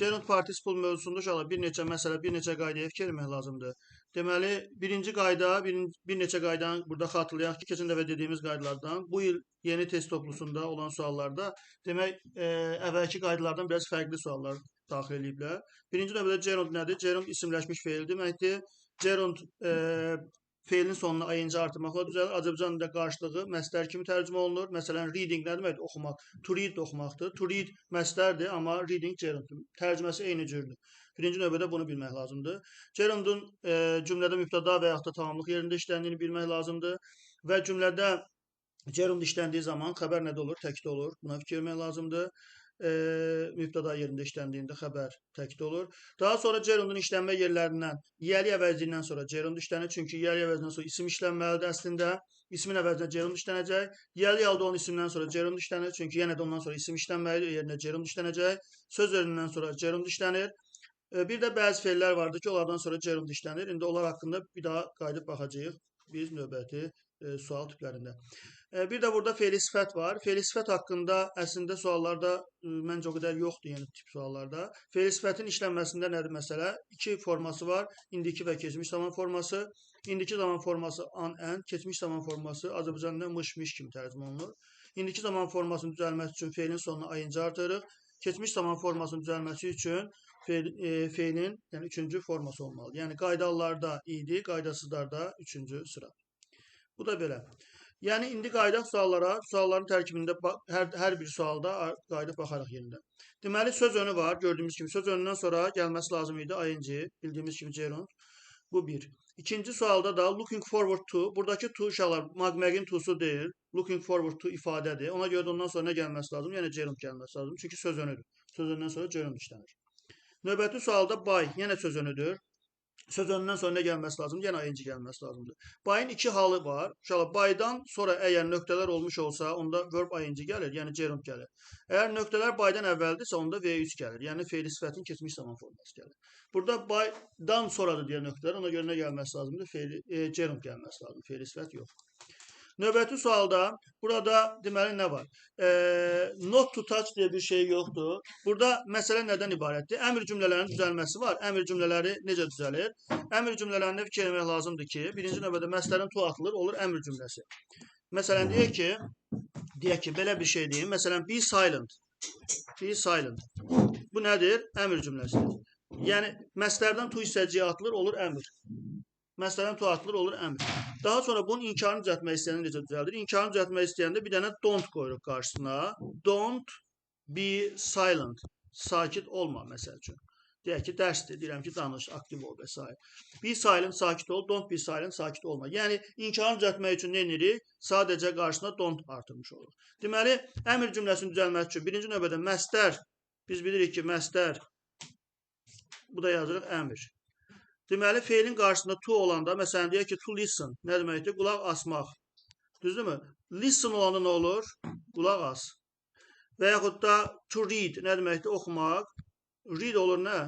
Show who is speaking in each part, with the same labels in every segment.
Speaker 1: Gerund participle mövzusunda uşaqlar bir neçə məsələ, bir neçə qaydaya fikir vermək lazımdır. Deməli, birinci qayda, bir neçə qaydanı burada xatırlayaq ki, keçən dəfə dediyimiz qaydalardan bu il yeni test toplusunda olan suallarda demək, əvvəlki qaydalardan biraz fərqli suallar daxil eləyiblər. Birinci növbədə gerund nədir? Gerund isimləşmiş feil deməkdir. Gerund feilin sonuna ing artırmaqla düzəlir. Azərbaycan dilində qarşılığı məstər kimi tərcümə olunur. Məsələn, reading nə deməkdir? Oxumaq. To read də oxumaqdır. To read məstərdir, amma reading gerunddur. Tərcüməsi eyni cürdür. Birinci növbədə bunu bilmək lazımdır. Gerundun cümlədə mübtəda və yaxud da tamamlıq yerində işləndiyini bilmək lazımdır. Və cümlədə gerund işləndiyi zaman xəbər nədə olur? Təkdə olur. Buna fikir vermək lazımdır. Mübtəda yerində işləndiyində xəbər təkdə olur. Daha sonra gerundun işlənmə yerlərindən yiyəli əvəzliyindən sonra gerund işlənir. Çünki yiyəli əvəzindən sonra isim işlənməlidir əslində. İsmin əvəzinə gerund işlənəcək. Yiyəli halda olan isimdən sonra gerund işlənir. Çünki yenə də ondan sonra isim işlənməlidir. Yerinə gerund işlənəcək. Söz yerindən sonra gerund işlənir. Bir də bəzi feillər vardır ki, onlardan sonra gerund işlənir. İndi onlar haqqında bir daha qayıdıb baxacağıq biz növbəti sual tiplərində. Bir də burada feili sifət var. Feili sifət haqqında əslində suallarda məncə o qədər yoxdur, yəni tip suallarda. Feili sifətin işlənməsində nədir məsələ? İki forması var. İndiki və keçmiş zaman forması. İndiki zaman forması an, ən, keçmiş zaman forması Azərbaycan dilində mış, miş kimi tərcümə olunur. İndiki zaman formasının düzəlməsi üçün feilin sonuna ing artırırıq. Keçmiş zaman formasının düzəlməsi üçün feilin, yəni üçüncü forması olmalıdır. Yəni qaydalılarda idi, qaydasızlarda üçüncü sıra. Bu da belə. Yəni indi qayıdaq suallara. Sualların tərkibində hər bir sualda qayıdıb baxaraq yenidən. Deməli söz önü var. Gördüyümüz kimi söz önündən sonra gəlməsi lazım idi ing, bildiyimiz kimi gerund. Bu bir. İkinci sualda da looking forward to. Buradakı to uşaqlar Mag-Mag'in to'su deyil. Looking forward to ifadədir. Ona görə də ondan sonra nə gəlməsi lazım? Yəni gerund gəlməsi lazım. Çünki söz önüdür. Söz önündən sonra gerund işlənir. Növbəti sualda by yenə söz önüdür. Söz önündən sonra nə gəlməsi lazımdır? Yenə ing gəlməsi lazımdır. By'ın iki halı var. Uşaqlar, by'dan sonra əgər nöqtələr olmuş olsa, onda verb ing gəlir, yəni gerund gəlir. Əgər nöqtələr by'dan əvvəldirsə, onda V3 gəlir. Yəni feili sifətin keçmiş zaman forması gəlir. Burada by'dan sonradır deyə nöqtələr, ona görə nə gəlməsi lazımdır? Gerund gəlməsi lazımdır. Feili sifət yox. Növbəti sualda burada deməli nə var? Not to touch deyə bir şey yoxdur. Burada məsələ nədən ibarətdir? Əmr cümlələrinin düzəlməsi var. Əmr cümlələri necə düzəlir? Əmr cümlələrində fikir vermək lazımdır ki, birinci növbədə məsələnin to atılır, olur əmr cümləsi. Məsələn, deyək ki, belə bir şey deyim. Məsələn, be silent. Be silent. Bu nədir? Əmr cümləsidir. Yəni, məslərdən to hissəciyi atılır, olur əmr. Məsələn, to atılır, olur əmr. Daha sonra bunun inkarını düzəltmək istəyəndə necə düzəldir? İnkarını düzəltmək istəyəndə bir dənə don't qoyuruq qarşısına. Don't be silent. Sakit olma, məsəl üçün. Deyək ki, dərsdir. Deyirəm ki, danış, aktiv ol və s. Be silent, sakit ol. Don't be silent, sakit olma. Yəni, inkarını düzəltmək üçün nə edirik? Sadəcə qarşısına don't artırmış oluruq. Deməli, əmr cümləsinin düzəlməsi üçün birinci növbədə məstər, biz bilirik ki, məstər, bu da yazırıq əmr. Deməli, feilin qarşısında to olanda, məsələn, deyək ki, to listen, nə deməkdir? Qulaq asmaq. Düzdürmü? Listen olanda nə olur? Qulaq as. Və yaxud da to read, nə deməkdir? Oxumaq. Read olur nə?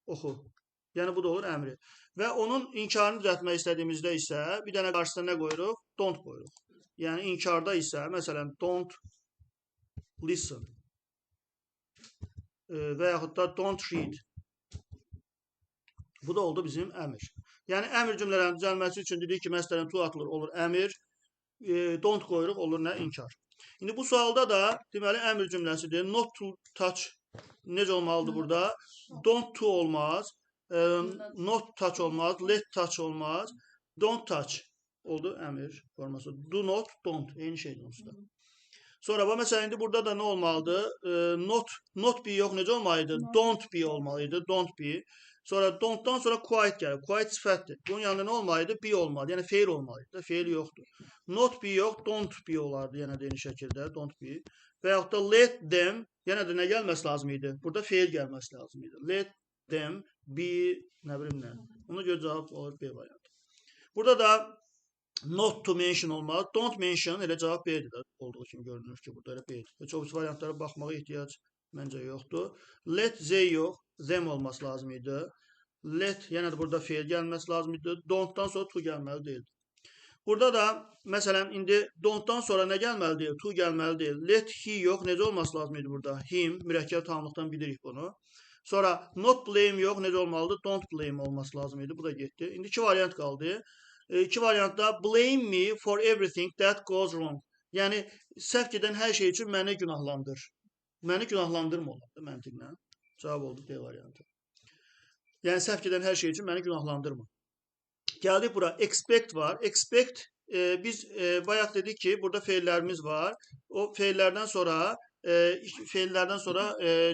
Speaker 1: Oxu. Yəni, bu da olur əmri. Və onun inkarını düzəltmək istədiyimizdə isə bir dənə qarşısına nə qoyuruq? Don't qoyuruq. Yəni, inkarda isə, məsələn, don't listen və yaxud da don't read. Bu da oldu bizim əmr. Yəni, əmr cümlələrinin düzəlməsi üçün dedik ki, məsələn, to atılır, olur əmr, don't qoyuruq, olur nə? İnkar. İndi bu sualda da, deməli, əmr cümləsidir. Not to touch necə olmalıdır burada? Don't to olmaz, not touch olmaz, let touch olmaz, don't touch oldu əmr forması. Do not, don't, eyni şeydir onsuz da. Sonra, bax, məsələn, indi burada da nə olmalıdır? Not be yox, necə olmalıydı? Don't be olmalıydı, don't be. Sonra don'tdan sonra quiet gəlir. Quiet sifətdir. Bunun yanında nə olmalıydı? Be olmalı. Yəni feil olmalıydı. Feil yoxdur. Not be yox, don't be olardı. Yenə də eyni şəkildə don't be. Və yaxud da let them, yenə də nə gəlməsi lazım idi? Burada feil gəlməsi lazım idi. Let them be, nə bilim nə. Ona görə cavab olur B variantı. Burada da not to mention olmalı. Don't mention elə cavab B-dir də. Olduğu kimi görünür ki, burada elə B-dir. Heç o variantlara baxmağa ehtiyac məncə yoxdur. Let they yox, them olması lazım idi. Let, yenə də burada feil gəlməsi lazım idi. Don'tdan sonra to gəlməli deyildi. Burada da məsələn indi don'tdan sonra nə gəlməli deyil? To gəlməli deyil. Let he yox, necə olması lazım idi burada? Him, mürəkkəb tamlıqdan bilirik bunu. Sonra not blame yox, necə olmalıdır? Don't blame olması lazım idi. Bu da getdi. İndi iki variant qaldı. İki variantda blame me for everything that goes wrong. Yəni səhv gedən hər şey üçün məni günahlandır. Məni günahlandırma olardı məntiqlə. Cavab oldu D variantı. Yəni səhv gedən hər şey üçün məni günahlandırma. Gəldik bura. Expect var. Expect biz bayaq dedik ki, burada feillərimiz var. O feillərdən sonra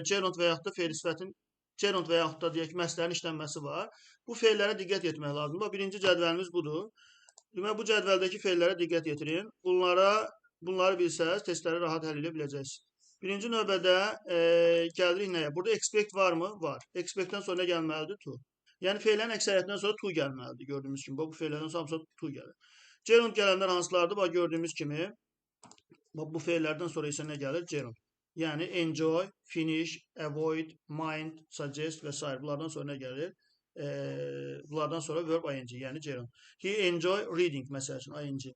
Speaker 1: gerund və yaxud da feil sifətin gerund və yaxud da deyək ki, məsələnin işlənməsi var. Bu feillərə diqqət etmək lazımdır. Bax, birinci cədvəlimiz budur. Deməli, bu cədvəldəki feillərə diqqət yetirin. Bunları bilsəz, testləri rahat həll edə biləcəksiniz. Birinci növbədə gəlirik nəyə? Burada expect varmı? Var. Expect-dən sonra nə gəlməlidir? To. Yəni, feillərin əksəriyyətindən sonra to gəlməlidir. Gördüyümüz kimi. Bax, bu feillərdən sonra hamısı to gəlir. Gerund gələnlər hansılardır? Bax, gördüyümüz kimi bax, bu feillərdən sonra isə nə gəlir? Gerund. Yəni, enjoy, finish, avoid, mind, suggest və s. Bunlardan sonra nə gəlir? Bunlardan sonra verb ing, yəni gerund. He enjoy reading, məsəl üçün, ing.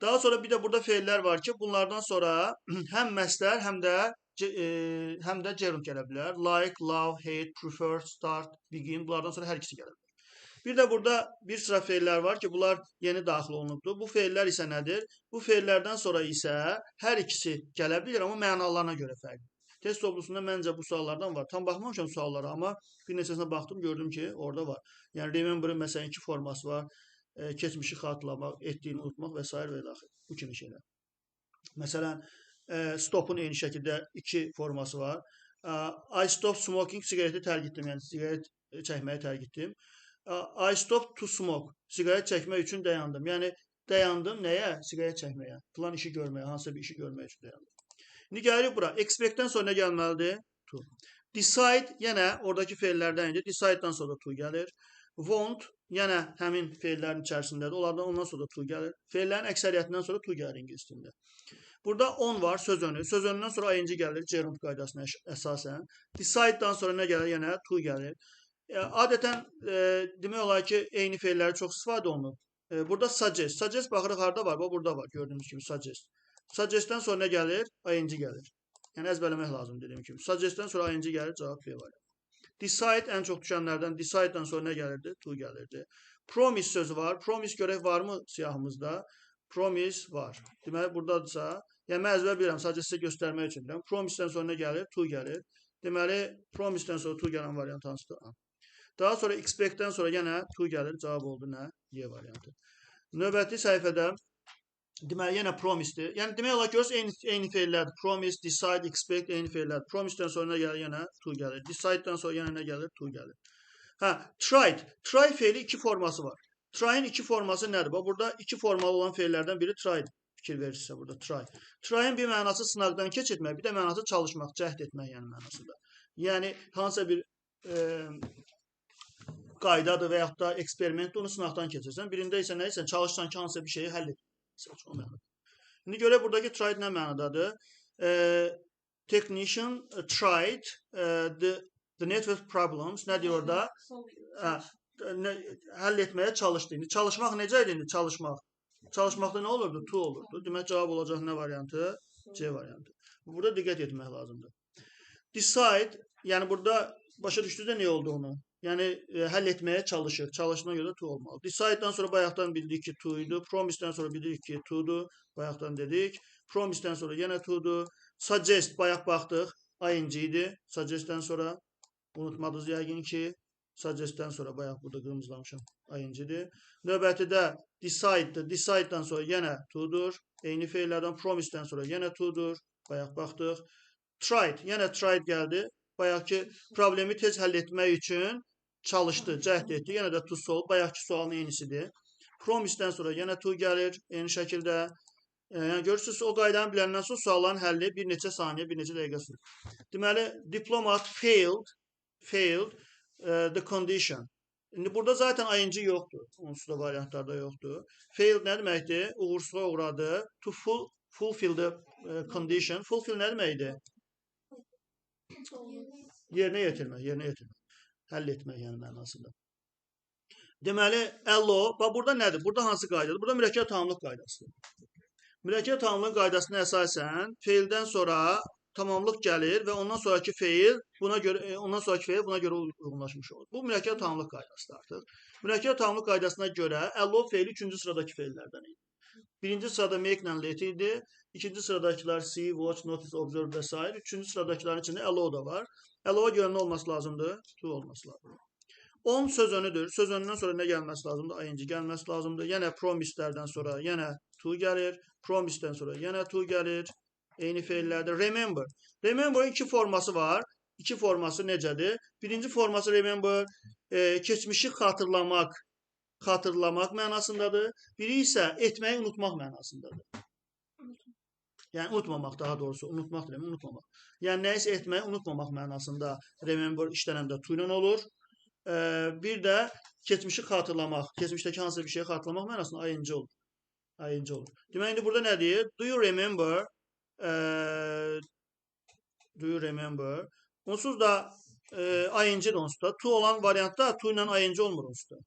Speaker 1: Daha sonra bir də burada feillər var ki, bunlardan sonra həm məslər, həm də gerund gələ bilər. Like, love, hate, prefer, start, begin, bunlardan sonra hər ikisi gələ bilər. Bir də burada bir sıra feillər var ki, bunlar yeni daxil olunubdur. Bu feillər isə nədir? Bu feillərdən sonra isə hər ikisi gələ bilir, amma mənalarına görə fərqlidir. Test toplusunda məncə bu suallardan var. Tam baxmamışam suallara, amma bir neçəsinə baxdım, gördüm ki, orada var. Yəni, remember-ın məsələn iki forması var. Keçmişi xatırlamaq, etdiyini unutmaq və s. və ilaxır. Bu kimi şeylər. Məsələn, stopun eyni şəkildə iki forması var. I stop smoking, siqareti tərk etdim, yəni siqaret çəkməyi tərk etdim. I stop to smoke, siqaret çəkmək üçün dayandım. Yəni, dayandım nəyə? Siqaret çəkməyə, filan işi görməyə, hansısa bir işi görmək üçün dayandım. İndi gəlirik bura. Expect-dən sonra nə gəlməlidir? To. Decide, yenə oradakı feillərdən idi. Decide-dan sonra to gəlir. Want, yenə həmin feillərin içərisindədir. Onlardan ondan sonra to gəlir. Feillərin əksəriyyətindən sonra to gəlir ingilis dilində. Burada on var, söz önü. Söz önündən sonra ing gəlir, gerund qaydasına əsasən. Decide-dan sonra nə gəlir? Yenə to gəlir. Adətən demək olar ki, eyni feilləri çox istifadə olunur. Burada suggest. Suggest baxırıq harada var? Bax, burada var gördüyünüz kimi suggest. Suggest-dən sonra nə gəlir? Ing gəlir. Yəni əzbərləmək lazım dediyim kimi. Suggest-dən sonra ing gəlir, cavab B var. Decide ən çox düşənlərdən decide-dan sonra nə gəlirdi? To gəlirdi. Promise sözü var. Promise görək varmı siyahımızda? Promise var. Deməli, buradadırsa, yəni mən əzbər bilirəm, sadəcə sizə göstərmək üçün deyirəm. Promise-dən sonra nə gəlir? To gəlir. Deməli, promise-dən sonra to gələn variant hansıdır? A. Daha sonra expect-dən sonra yenə to gəlir. Cavab oldu nə? Y variantı. Növbəti səhifədə deməli, yenə promise-dir. Yəni, demək olar ki, görürsünüz, eyni feillərdir. Promise, decide, expect eyni feillərdir. Promise-dən sonra nə gəlir? Yenə to gəlir. Decide-dan sonra yenə nə gəlir? To gəlir. Hə, tried. Try feili iki forması var. Try-in iki forması nədir? Bax, burada iki formalı olan feillərdən biri try-dir. Fikir verirsinizsə burada try. Try-in bir mənası sınaqdan keçirtmək, bir də mənası çalışmaq, cəhd etmək yəni mənasında. Yəni, hansısa bir qaydadır və yaxud da eksperimentdir, onu sınaqdan keçirsən. Birində isə nə isə çalışsan ki, hansısa bir şeyi həll et. İndi görək buradakı tried nə mənadadır? Technician tried the network problems. Nə deyir orada? Həll etməyə çalışdı. İndi çalışmaq necə idi indi çalışmaq? Çalışmaqda nə olurdu? To olurdu. Demək cavab olacaq nə variantı? C variantı. Burada diqqət etmək lazımdır. Decide, yəni burada başa düşdünüz də nə olduğunu. Yəni həll etməyə çalışır. Çalışdığına görə to olmalı. Decide-dan sonra bayaqdan bildik ki, to idi. Promise-dən sonra bildik ki, to-dur. Bayaqdan dedik. Promise-dən sonra yenə to-dur. Suggest bayaq baxdıq. Ing idi. Suggest-dən sonra unutmadınız yəqin ki. Suggest-dən sonra bayaq burada qırmızılamışam. Ing-dir. Növbətidə decide-dir. Decide-dan sonra yenə to-dur. Eyni feillərdən promise-dən sonra yenə to-dur. Bayaq baxdıq. Tried. Yenə tried gəldi. Bayaq ki problemi tez həll etmək üçün çalışdı, cəhd etdi. Yenə də to solve. Bayaqki sualın eynisidir. Promise-dən sonra yenə to gəlir. Eyni şəkildə. Yəni görürsünüz, o qaydanı biləndən sonra sualların həlli bir neçə saniyə, bir neçə dəqiqə sürür. Deməli, diplomat failed the condition. İndi burada zaten ing yoxdur. Onsuz da variantlarda yoxdur. Failed nə deməkdir? Uğursuzluğa uğradı. To fulfill the condition. Fulfill nə deməkdir? Yerinə yetirmək, yerinə yetirmək. Həll etmək yəni mənasında. Deməli, allow, bax burada nədir? Burada hansı qaydadır? Burada mürəkkəb tamamlıq qaydasıdır. Mürəkkəb tamamlıq qaydasına əsasən feildən sonra Tamamlıq gəlir və ondan sonraki feil buna görə uyğunlaşmış olur. Bu mürəkkəb tamamlıq qaydasıdır artıq. Mürəkkəb tamamlıq qaydasına görə allow feili 3-cü sıradakı feillərdən idi. Birinci sırada make ilə let idi. İkinci sıradakılar see, watch, notice, observe və s. Üçüncü sıradakıların içində allow da var. Allow-a görə nə olması lazımdır? To olması lazımdır. On söz önüdür. Söz önündən sonra nə gəlməsi lazımdır? Ing gəlməsi lazımdır. Yenə promise-lərdən sonra yenə to gəlir. Promise-dən sonra yenə to gəlir. Eyni feillərdə. Remember. Remember-ın iki forması var. İki forması necədir? Birinci forması remember keçmişi xatırlamaq, xatırlamaq mənasındadır. Biri isə etməyi unutmaq mənasındadır. Yəni unutmamaq daha doğrusu, unutmaq deyirəm, unutmamaq. Yəni nəyisə etməyi unutmamaq mənasında remember işlənəndə to ilə olur. Bir də keçmişi xatırlamaq, keçmişdəki hansısa bir şeyi xatırlamaq mənasında ing olur. Ing olur. Deməli indi burada nə deyir? Do you remember? Do you remember? Onsuz da ing-dir onsuz da. To olan variantda to ilə ing olmur onsuz da.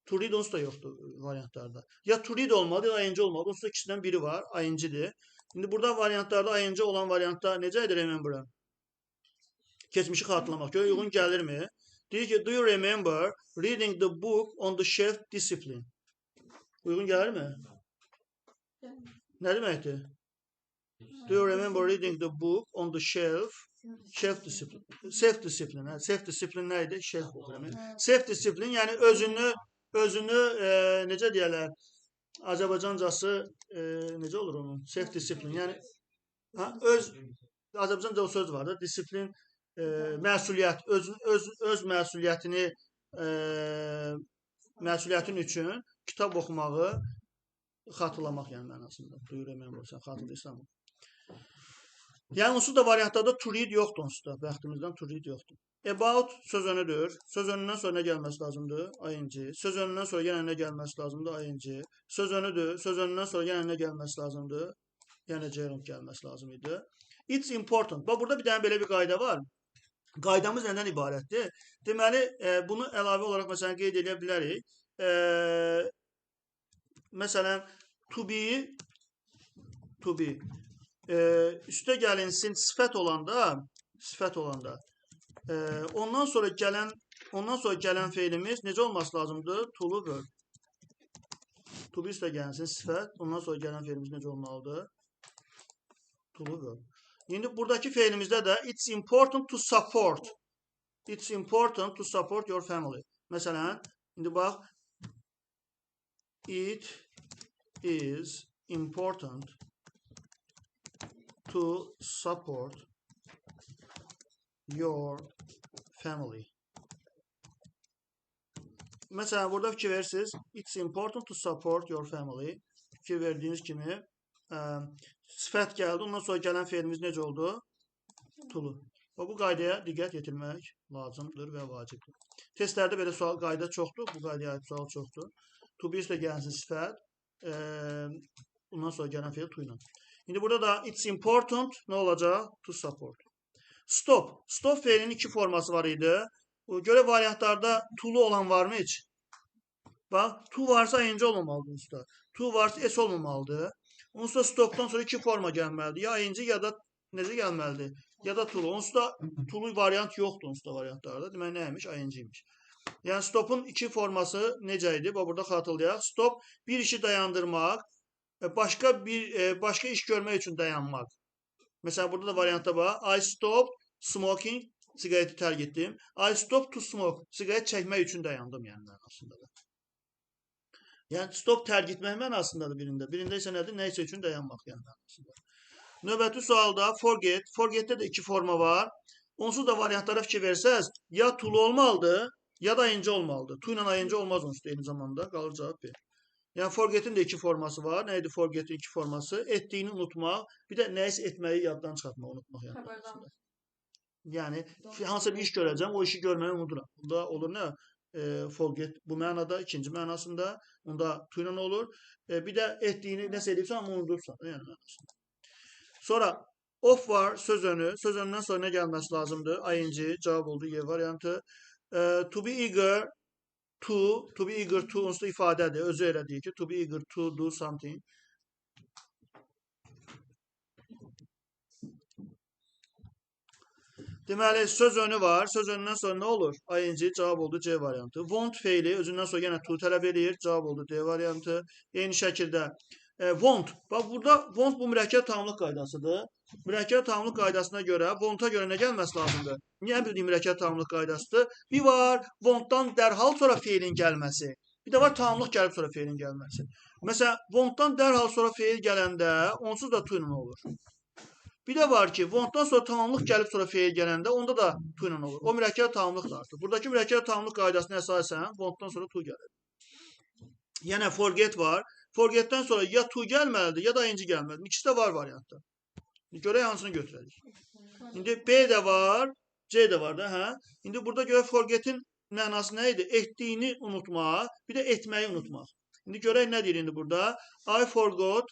Speaker 1: To read onsuz da yoxdur variantlarda. Ya to read olmalı, ya ing olmalı. Onsuz da ikisindən biri var, ing-dir. İndi burada variantlarda ing olan variantda necə edir remember? Keçmişi xatırlamaq. Görə uyğun gəlirmi? Deyir ki, do you remember reading the book on the shelf discipline? Uyğun gəlirmi? Nə deməkdir? Do you remember reading the book on the shelf? Shelf discipline. Self discipline. Hə? Self discipline nə idi? Shelf oxuyuram. Self discipline, yəni özünü necə deyərlər? Azərbaycancası necə olur onun? Self discipline. Yəni hə, öz Azərbaycanca o söz var da, disiplin, məsuliyyət, öz məsuliyyətini məsuliyyətin üçün kitab oxumağı xatırlamaq yəni mənasında. Do you remember? Sən xatırlayırsan mı? Yəni onsuz da variantlarda to read yoxdur onsuz da. Bəxtimizdən to read yoxdur. About söz önüdür. Söz önündən sonra nə gəlməsi lazımdır? Ing. Söz önündən sonra yenə nə gəlməsi lazımdır? Ing. Söz önüdür. Söz önündən sonra yenə nə gəlməsi lazımdır? Yenə gerund gəlməsi lazım idi. It's important. Bax, burada bir dənə belə bir qayda var. Qaydamız nədən ibarətdir? Deməli, bunu əlavə olaraq məsələn qeyd edə bilərik. Məsələn, to be üstə gəlinsin sifət olanda, ondan sonra gələn feilimiz necə olması lazımdır? To-lu verb. To be üstə gəlinsin sifət, ondan sonra gələn feilimiz necə olmalıdır? To-lu verb. İndi buradakı feilimizdə də it's important to support. It's important to support your family. Məsələn, indi bax, it is important to support your family. Məsələn, burada fikir verirsiniz. It's important to support your family. Fikir verdiyiniz kimi sifət gəldi. Ondan sonra gələn feilimiz necə oldu? To-lu. Bu qaydaya diqqət yetirmək lazımdır və vacibdir. Testlərdə belə sual qayda çoxdur. Bu qaydaya aid sual çoxdur. To be üstə gəlsin sifət. Ondan sonra gələn feil to ilə. İndi burada da it's important nə olacaq? To support. Stop. Stop feilinin iki forması var idi. Görə variantlarda to-lu olan varmı heç? Bax, to varsa ing olmamalıdır usta. To varsa s olmamalıdır. Onsuz da stopdan sonra iki forma gəlməlidir. Ya ing ya da necə gəlməlidir? Ya da to-lu. Onsuz da to-lu variant yoxdur onsuz da variantlarda. Deməli nə imiş? Ing imiş. Yəni stopun iki forması necə idi? Bax, burada xatırlayaq. Stop bir işi dayandırmaq, başqa iş görmək üçün dayanmaq. Məsələn, burada da variantda bax. I stopped smoking, siqareti tərk etdim. I stopped to smoke, siqaret çəkmək üçün dayandım yəni mənasında da. Yəni stop tərk etmək mənasındadır birində. Birində isə nədir? Nəyisə üçün dayanmaq yəni mənasında. Növbəti sualda forget. Forgetdə də iki forma var. Onsuz da variantlara fikir versəz, ya to-lu olmalıdır, ya da ing olmalıdır. To ilə ing olmaz onsuz da eyni zamanda. Qalır cavab B. Yəni forgetin də iki forması var. Nə idi forgetin iki forması? Etdiyini unutmaq, bir də nəyisə etməyi yaddan çıxartmaq, unutmaq yəni. Yəni hansısa bir iş görəcəm, o işi görməyi unuduram. Bunda olur nə? Forget bu mənada, ikinci mənasında, onda to ilə olur. Bir də etdiyini nəsə edibsən, amma unudursan, yəni mənasında. Sonra of var, söz önü. Söz önündən sonra nə gəlməsi lazımdır? Ing, cavab oldu, Y variantı. To be eager to be eager to onsuz da ifadədir. Özü elə deyir ki, to be eager to do something. Deməli, söz önü var. Söz önündən sonra nə olur? ING, cavab oldu C variantı. Want feili özündən sonra yenə to tələb eləyir. Cavab oldu D variantı. Eyni şəkildə want. Bax, burada want bu mürəkkəb tamamlıq qaydasıdır. Mürəkkəb tamamlıq qaydasına görə want-a görə nə gəlməsi lazımdır? Niyə bildiyim mürəkkəb tamamlıq qaydasıdır? Bir var want-dan dərhal sonra feilin gəlməsi. Bir də var tamamlıq gəlib sonra feilin gəlməsi. Məsələn, want-dan dərhal sonra feil gələndə onsuz da to ilə olur. Bir də var ki, want-dan sonra tamamlıq gəlib sonra feil gələndə onda da to ilə olur. O mürəkkəb tamamlıqdır artıq. Buradakı mürəkkəb tamamlıq qaydasına əsasən want-dan sonra to gəlir. Yəni forget var. Forgetdən sonra ya to gəlməlidir, ya da ing gəlməlidir. İkisi də var variantda. Görək hansını götürərik. İndi B də var, C də var da, hə? İndi burada görək forgetin mənası nə idi? Etdiyini unutmaq, bir də etməyi unutmaq. İndi görək nə deyir indi burada? I forgot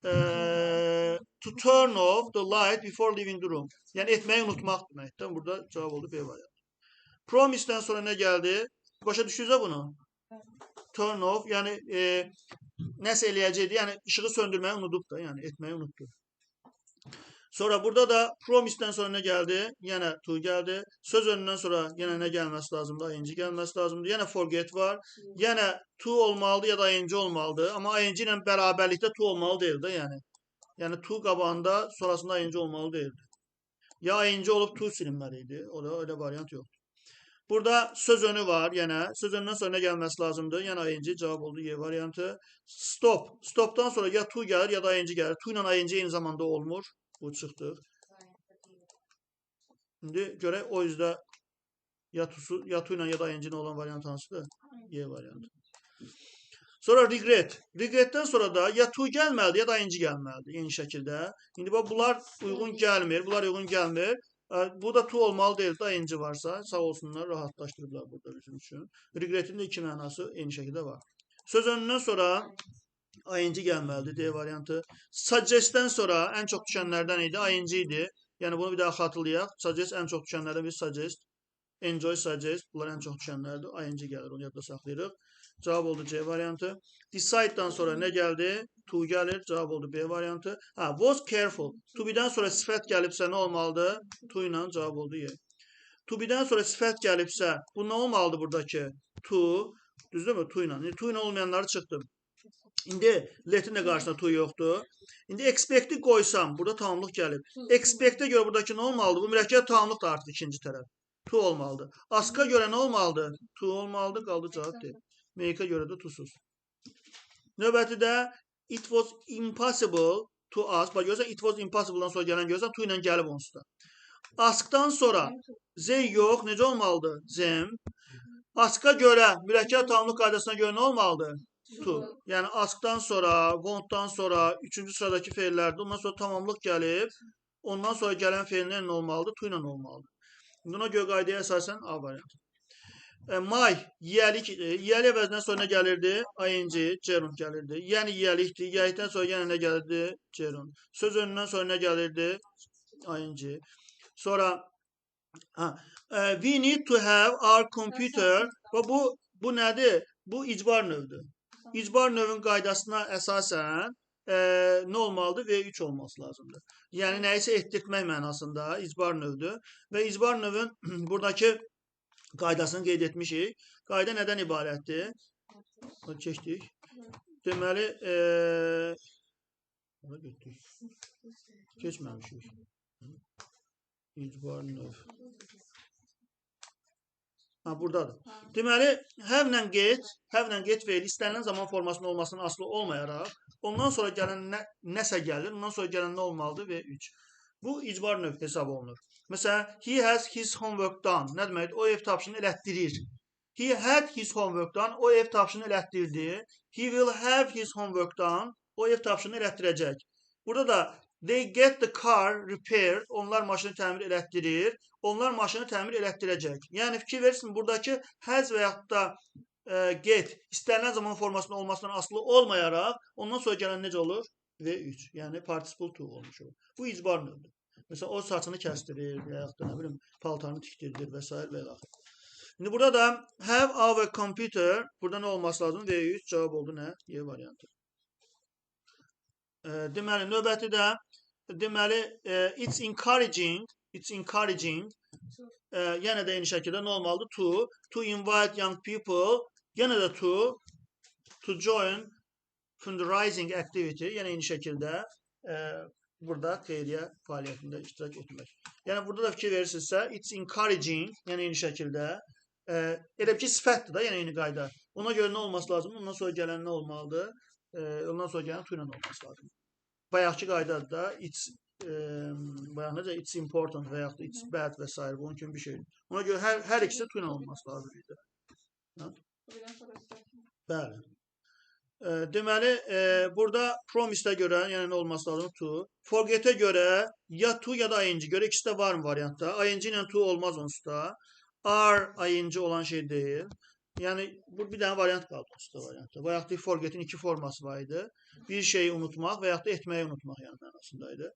Speaker 1: to turn off the light before leaving the room. Yəni etməyi unutmaq deməkdir. Burada cavab oldu B variantı. Promise-dən sonra nə gəldi? Başa düşdünüzə bunu? Turn off, yəni nəsə eləyəcəkdi, yəni işığı söndürməyi unudub da, yəni etməyi unutdu. Sonra burada da promise-dən sonra nə gəldi? Yenə to gəldi. Söz önündən sonra yenə nə gəlməsi lazımdır? ING gəlməsi lazımdır. Yenə forget var. Yenə to olmalıdır ya da ING olmalıdır. Amma ING ilə bərabərlikdə to olmalı deyil də, yəni. Yəni to qabağında sonrasında ING olmalı deyildi. Ya ING olub to silinməli idi. O da öyle variant yoxdur. Burada söz önü var yenə. Söz önündən sonra nə gəlməsi lazımdır? Yəni ING cavab oldu Y variantı. Stop. Stopdan sonra ya to gəlir ya da ING gəlir. To ilə ING eyni zamanda olmur. Bu çıxdıq. İndi görək o yüzdə ya to ilə ya da ING ilə olan variant hansıdır? Y variantı. Sonra regret. Regretdən sonra da ya to gəlməlidir ya da ING gəlməlidir. Eyni şəkildə. İndi bax bunlar uyğun gəlmir. Bunlar uyğun gəlmir. Bu da to olmalı deyil də ING varsa. Sağ olsunlar, rahatlaşdırıblar burada bizim üçün. Regretin də iki mənası eyni şəkildə var. Söz önündən sonra ING gəlməlidir, D variantı. Suggest-dən sonra ən çox düşənlərdən idi, ING idi. Yəni bunu bir daha xatırlayaq. Suggest ən çox düşənlərdən biri suggest. Enjoy, suggest. Bunlar ən çox düşənlərdir. ING gəlir, onu yadda saxlayırıq. Cavab oldu C variantı. Decide-dan sonra nə gəldi? To gəlir. Cavab oldu B variantı. Ha, was careful. To be-dən sonra sifət gəlibsə nə olmalıdır? To ilə cavab oldu Y. To be-dən sonra sifət gəlibsə, bu nə olmalıdır buradakı? To. Düzdürmü? To ilə. To ilə olmayanları çıxdım. İndi let-in də qarşısında to yoxdur. İndi expect-i qoysam, burada tamamlıq gəlib. Expect-ə görə buradakı nə olmalıdır? Bu mürəkkəb tamamlıq da artıq ikinci tərəf. To olmalıdır. Ask-a görə nə olmalıdır? To olmalıdır. Qaldı cavab D. Make-a görə də to-suz. Növbəti də it was impossible to ask. Bax, görürsən, it was impossible-dan sonra gələn görürsən, to ilə gəlib onsuz da. Ask-dan sonra Z yox, necə olmalıdır? Zem. Ask-a görə, mürəkkəb tamamlıq qaydasına görə nə olmalıdır? To. Yəni ask-dan sonra, want-dan sonra üçüncü sıradakı feillərdir. Ondan sonra tamamlıq gəlib, ondan sonra gələn feil nə olmalıdır? To ilə olmalıdır. Buna görə qaydaya əsasən A variantı. My, yiyəlik, yiyəlik əvəzindən sonra nə gəlirdi? ING, gerund gəlirdi. Yəni yiyəlikdir. Yiyəlikdən sonra yenə nə gəlirdi? Gerund. Söz önündən sonra nə gəlirdi? ING. Sonra we need to have our computer. Və bu nədir? Bu icbar növdür. İcbar növün qaydasına əsasən nə olmalıdır? V3 olması lazımdır. Yəni nəyisə etdirtmək mənasında icbar növdür. Və icbar növün buradakı qaydasını qeyd etmişik. Qayda nədən ibarətdir? Keçdik. Deməli, ora getdik. Keçməmişik. İcbar növ. Ha, buradadır. Deməli, have-lə get feili istənilən zaman formasında olmasının asılı olmayaraq, ondan sonra gələn nəsə gəlir, ondan sonra gələn nə olmalıdır? V3. Bu icbar növ hesab olunur. Məsələn, he has his homework done. Nə deməkdir? O ev tapşırığını elətdirir. He had his homework done. O ev tapşırığını elətdirdi. He will have his homework done. O ev tapşırığını elətdirəcək. Burada da they get the car repaired. Onlar maşını təmir elətdirir. Onlar maşını təmir elətdirəcək. Yəni fikir verirsin, buradakı has və yaxud da get istənilən zaman formasında olmasından asılı olmayaraq ondan sonra gələn necə olur? V3. Yəni participle to olmuş olur. Bu icbar növdür. Məsələn, o saçını kəsdirir və yaxud da nə bilim, paltarını tikdirdir və s. və ilaxır. İndi burada da have our computer. Burada nə olması lazım? V3 cavab oldu nə? Y variantı. Deməli, növbəti də deməli, it's encouraging. It's encouraging. Yenə də eyni şəkildə nə olmalıdır? To. To invite young people. Yenə də to join fundraising activity. Yenə eyni şəkildə burada xeyriyyə fəaliyyətində iştirak etmək. Yəni burada da fikir verirsinizsə, it's encouraging, yəni eyni şəkildə. Elə bir ki, sifətdir da, yəni eyni qayda. Ona görə nə olması lazımdır? Ondan sonra gələn nə olmalıdır? Ondan sonra gələn to ilə olması lazımdır. Bayaqki qaydadır da, it's bayaq necə it's important və yaxud da it's bad və s. Bunun kimi bir şeydir. Ona görə hər ikisi to ilə olması lazım idi. Bəli. Deməli, burada promise-ə görə, yəni nə olması lazım? To. Forget-ə görə ya to ya da ing. Görə ikisi də var mı variantda? Ing ilə to olmaz onsuz da. Are ing olan şey deyil. Yəni, bu bir dənə variant qaldı onsuz da variantda. Bayaq da forget-in iki forması var idi. Bir şeyi unutmaq və yaxud da etməyi unutmaq yəni mənasındaydı.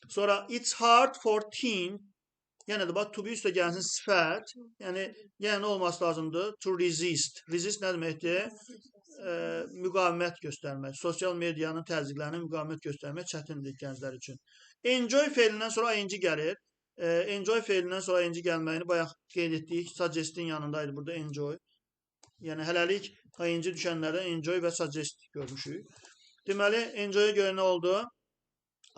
Speaker 1: Sonra it's hard for teen. Yəni də bax to be üstə gəlsin sifət. Yəni nə olması lazımdır? To resist. Resist nə deməkdir? Müqavimət göstərmək. Sosial medianın təzyiqlərinə müqavimət göstərmək çətindir gənclər üçün. Enjoy feilindən sonra ing gəlir. Enjoy feilindən sonra ing gəlməyini bayaq qeyd etdik. Suggest-in yanındaydı burada enjoy. Yəni hələlik ing düşənlərdə enjoy və suggest görmüşük. Deməli, enjoy-a görə nə oldu?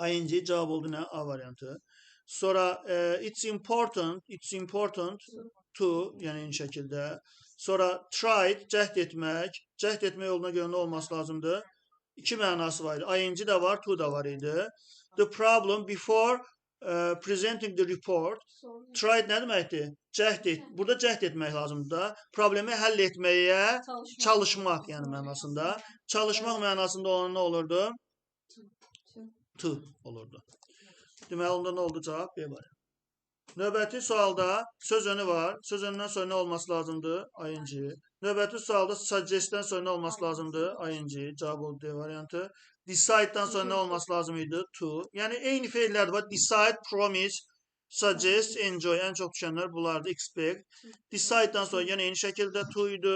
Speaker 1: Ing cavab oldu nə? A variantı. Sonra it's important to, yəni eyni şəkildə. Sonra tried, cəhd etmək. Cəhd etmək yoluna görə nə olması lazımdır? İki mənası var idi. Ing də var, to da var idi. The problem before presenting the report. Tried nə deməkdir? Cəhd et. Burada cəhd etmək lazımdır da. Problemi həll etməyə çalışmaq yəni mənasında. Çalışmaq mənasında olan nə olurdu? To olurdu. Deməli, onda nə oldu cavab? B variantı. Növbəti sualda söz önü var. Söz önündən sonra nə olması lazımdır? Ing. Növbəti sualda suggest-dən sonra nə olması lazımdır? Ing. Cavab oldu D variantı. Decide-dan sonra nə olması lazım idi? To. Yəni, eyni feillər var. Decide, promise, suggest, enjoy. Ən çox düşənlər bunlardır. Expect. Decide-dan sonra yenə eyni şəkildə to idi.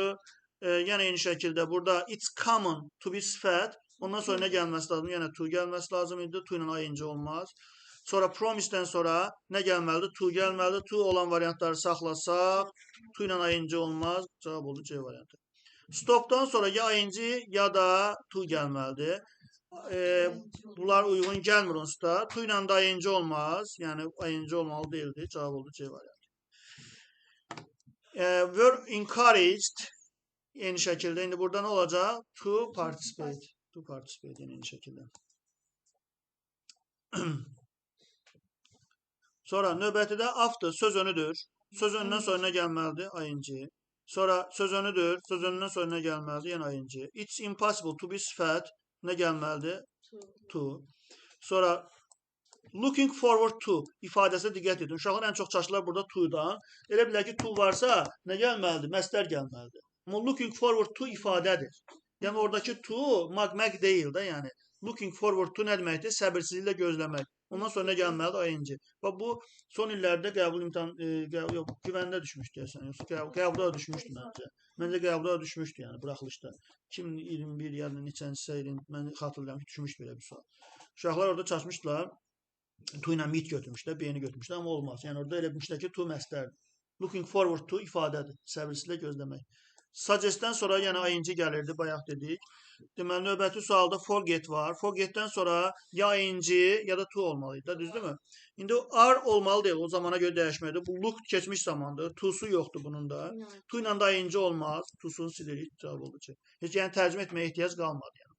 Speaker 1: Yenə eyni şəkildə burada it's common to be sifət. Ondan sonra nə gəlməsi lazım? Yenə to gəlməsi lazım idi. To ilə ing olmaz. Sonra promise-dən sonra nə gəlməlidir? To gəlməlidir. To olan variantları saxlasaq, to ilə ing olmaz. Cavab oldu C variantı. Stop-dan sonra ya ing ya da to gəlməlidir. Bunlar uyğun gəlmir onsuz da. To ilə da ing olmaz. Yəni ing olmalı deyildi. Cavab oldu C variantı. Were encouraged eyni şəkildə. İndi burada nə olacaq? To participate. To participate eyni şəkildə. Sonra növbətidə after söz önüdür. Söz önündən sonra nə gəlməlidir? Ing. Sonra söz önüdür. Söz önündən sonra nə gəlməlidir? Yenə ing. It's impossible to be sifət. Nə gəlməlidir? To. Sonra looking forward to ifadəsinə diqqət edin. Uşaqlar ən çox çaşırlar burada to-dan. Elə bilər ki, to varsa nə gəlməlidir? Məstər gəlməlidir. Amma looking forward to ifadədir. Yəni oradakı to maq-maq deyil də, yəni. Looking forward to nə deməkdir? Səbirsizliklə gözləmək. Ondan sonra nə gəlməlidir? Ing. Bax, bu son illərdə qəbul imtahan, yox, güvəndə düşmüşdü deyəsən. Yoxsa qəbulda da düşmüşdü məncə. Məncə qəbulda da düşmüşdü, yəni buraxılışda. 2021 yəni neçənci ilin, mən xatırlayıram ki, düşmüşdü belə bir sual. Uşaqlar orada çaşmışdılar. To ilə meet götürmüşlər, B-ni götürmüşlər, amma olmaz. Yəni orada elə bilmişlər ki, to məstərdir. Looking forward to ifadədir. Səbirsizliklə gözləmək. Suggest-dən sonra yəni ing gəlirdi, bayaq dedik. Deməli, növbəti sualda forget var. Forget-dən sonra ya ing ya da to olmalıydı da, düzdürmü? İndi are olmalı deyil, o zamana görə dəyişməlidir. Bu look keçmiş zamandır. To-su yoxdur bunun da. To ilə da ing olmaz. To-sunu silirik, cavab oldu ki. Heç yəni tərcümə etməyə ehtiyac qalmadı. Yəni.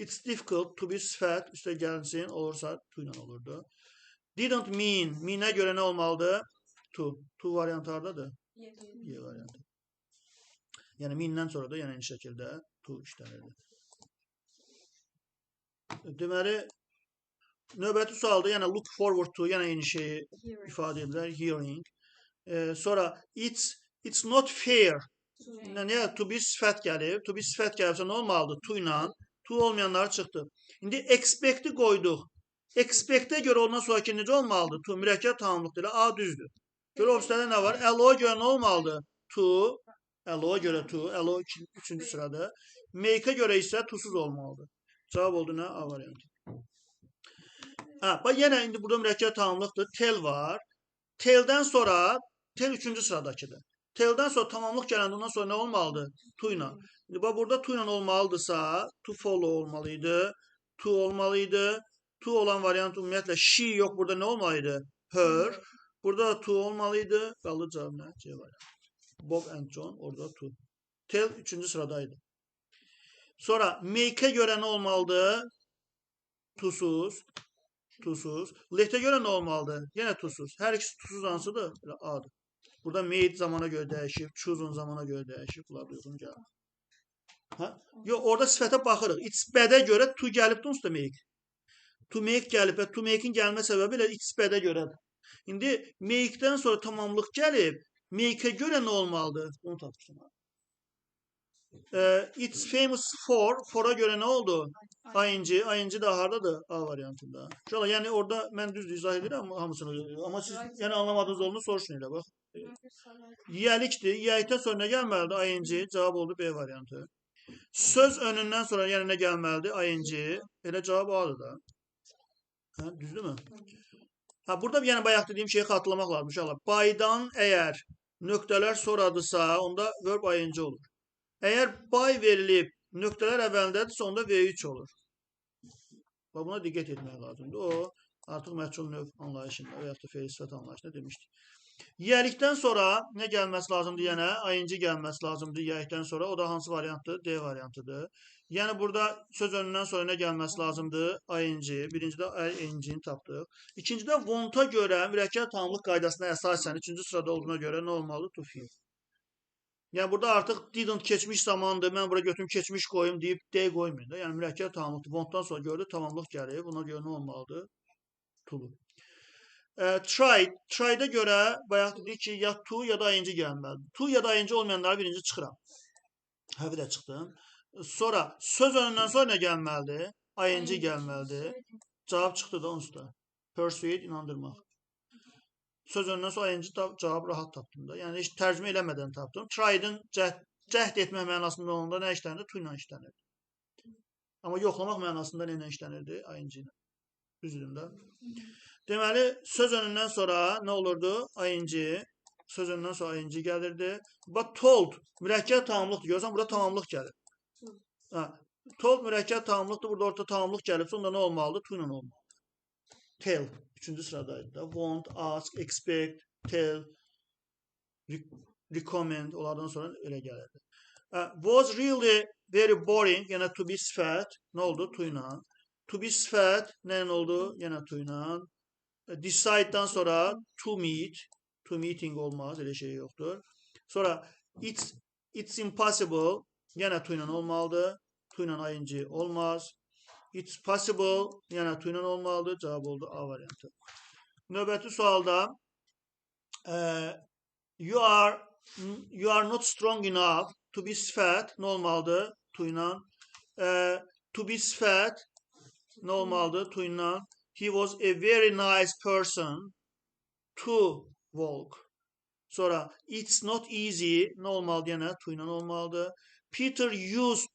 Speaker 1: It's difficult to be sifət, üstə gəlsin, olursa to ilə olurdu. Didn't mean, mean-ə görə nə olmalıdır? To. To variantı hardadır? Y variantı. Yəni mean-dən sonra da yəni eyni şəkildə to işlənirdi. Deməli, növbəti sualda yəni look forward to, yəni eyni şeyi ifadə edirlər, hearing. Sonra it's not fair. Niyə? To be sifət gəlib. To be sifət gəlibsə nə olmalıdır? To ilə. To olmayanları çıxdı. İndi expect-i qoyduq. Expect-ə görə ondan sonraki necə olmalıdır? To mürəkkəb tamamlıqdır. A düzdür. Görə o hissədə nə var? LO-ya görə nə olmalıdır? To. LO-ya görə to. LO üçüncü sırada. Make-ə görə isə to-suz olmalıdır. Cavab oldu nə? A variantı. Hə, bax yenə indi burada mürəkkəb tamamlıqdır. Tell var. Tell-dən sonra, tell 3-cü sıradakıdır. Tell-dən sonra tamamlıq gələndə ondan sonra nə olmalıdır? To ilə. İndi bax, burada to ilə olmalıdırsa, to follow olmalıydı, to olmalıydı. To olan variant ümumiyyətlə she yox, burada nə olmalıydı? Her. Burada da to olmalıydı. Qaldı cavab nə? C variantı. Bob and John orada to. Tell 3-cü sıradaydı. Sonra make-ə görə nə olmalıdır? Tosuz. Tosuz. Let-ə görə nə olmalıdır? Yenə tosuz. Hər ikisi tosuz hansıdır? Elə A-dır. Burada made zamana görə dəyişib, chosen zamana görə dəyişib. Bunlar da uyğun gəlir. Hə? Yox, orada sifətə baxırıq. It's bad-ə görə to gəlibdir onsuz da make. To make gəlib və to make-in gəlmə səbəbi elə it's bad-ə görədir. İndi make-dən sonra tamamlıq gəlib, make-ə görə nə olmalıdır? Bunu tapmışdım. It's famous for, for'a görə nə oldu? ING, ING də hardadır? A variantında. Uşaqlar, yəni orada mən düzdür izah edirəm hamısını. Amma siz yəni anlamadığınız olduğunu soruşun elə bax. Yiyəlikdir. Yiyəlikdən sonra nə gəlməlidir? ING. Cavab oldu B variantı. Söz önündən sonra yəni nə gəlməlidir? ING. Elə cavab A-dır da. Hə, düzdürmü? Ha, burada yəni bayaq dediyim şeyi xatırlamaq lazım uşaqlar. By-dan əgər nöqtələr sonradısa, onda verb ING olur. Əgər by verilib, nöqtələr əvvəlindədirsə, onda V3 olur. Bax, buna diqqət etmək lazımdır. O, artıq məhcul növ anlayışında və yaxud da feil sifət anlayışında demişdik. Yiyəlikdən sonra nə gəlməsi lazımdır yenə? ING gəlməsi lazımdır yiyəlikdən sonra. O da hansı variantdır? D variantıdır. Yəni burada söz önündən sonra nə gəlməsi lazımdır? ING. Birincidə ING-ni tapdıq. İkincidə want-a görə mürəkkəb tamamlıq qaydasına əsasən üçüncü sırada olduğuna görə nə olmalı? To feel. Yəni burada artıq didn't keçmiş zamandır. Mən bura götürüm keçmiş qoyum deyib D qoymayın da. Yəni mürəkkəb tamamlıqdır. Want-dan sonra gördü tamamlıq gəlir. Buna görə nə olmalıdır? To. Try. Try-da görə bayaq dedik ki, ya to ya da ing gəlməlidir. To ya da ing olmayanları birinci çıxıram. Həvi də çıxdım. Sonra söz önündən sonra nə gəlməlidir? ING gəlməlidir. Cavab çıxdı da onsuz da. Persuade, inandırmaq. Söz önündən sonra ING cavab rahat tapdım da. Yəni heç tərcümə eləmədən tapdım. Tried-in cəhd etmək mənasında olanda nə işlənir? To ilə işlənir. Amma yoxlamaq mənasında nə ilə işlənirdi? ING ilə. Düzdür də. Deməli, söz önündən sonra nə olurdu? ING. Söz önündən sonra ING gəlirdi. Bax, told mürəkkəb tamamlıqdır. Görürsən, burada tamamlıq gəlir. Hə, told mürəkkəb tamamlıqdır. Burada orta tamamlıq gəlibsə, onda nə olmalıdır? To ilə olmalıdır. Tell. Üçüncü sıradaydı da. Want, ask, expect, tell, recommend. Onlardan sonra elə gəlirdi. Was really very boring. Yəni to be sifət. Nə oldu? To ilə. To be sifət nə oldu? Yenə to ilə. Decide-dan sonra to meet. To meeting olmaz. Elə şey yoxdur. Sonra it's impossible. Yenə to ilə olmalıdır. To ilə ing olmaz. It's possible. Yenə to ilə olmalıdır. Cavab oldu A variantı. Növbəti sualda you are not strong enough to be sifət nə olmalıdır? To ilə. To be sifət nə olmalıdır? To ilə. He was a very nice person to walk. Sonra it's not easy nə olmalıdır yenə? To ilə olmalıdır. Peter used